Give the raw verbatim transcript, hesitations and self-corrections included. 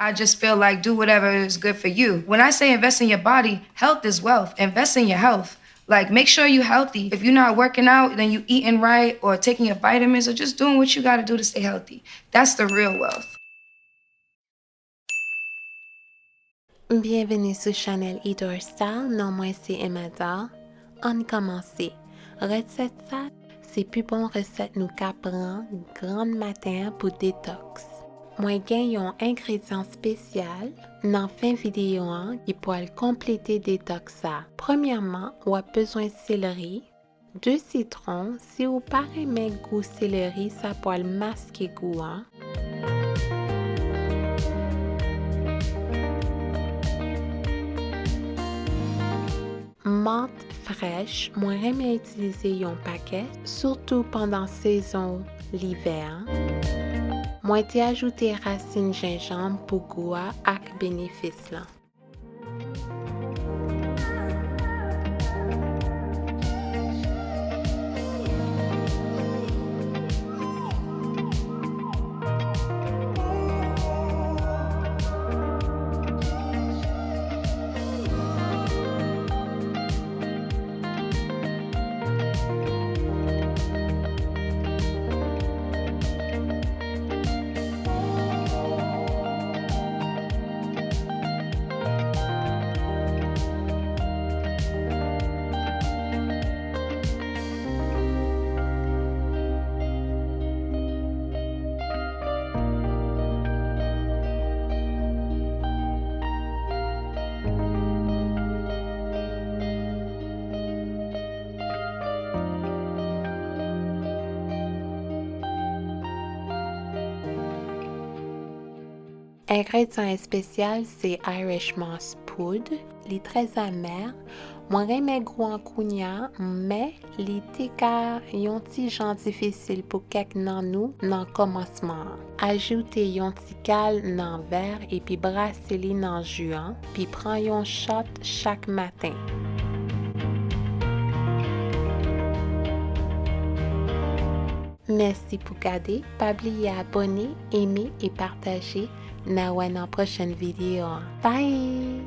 I just feel like do whatever is good for you. When I say invest in your body, health is wealth. Invest in your health. Like, make sure you healthy. If you're not working out, then you eating right or taking your vitamins or just doing what you gotta do to stay healthy. That's the real wealth. Byenveni sou chanèl Eat or Style, non mwen se Emma Dar. Ann kòmanse. Resèt sa, se pi bon resèt nou ka pran grann maten an pou detoks. Mwen gen yon engredyan espesyal nan fen videyo an ki pral konplete detoks sa. Premyèman, w ap bezwen seleri, de sitwon, si w pa renmen gou seleri, sa pral maske gou an. Mant frèch, mwen renmen itilize yon pakèt, sitou pandan sezon livè an. Mwen te ajoute rasin jenjanm pou gou a ak benefis lan. Engredyan espesyal se Irish Moss poud. Li trè amè. Mwen renmen gou an kounye a, men li te ka yon ti jan difisil pou kèk nan nou nan kòmansman an. Ajoute yon ti kal nan vè epi brase li nan ji an, pi pran yon shot chak maten. Mèsi pou gade, pa bliye abòne, eme e pataje. N a wè nan pwochèn videyo an. Bye!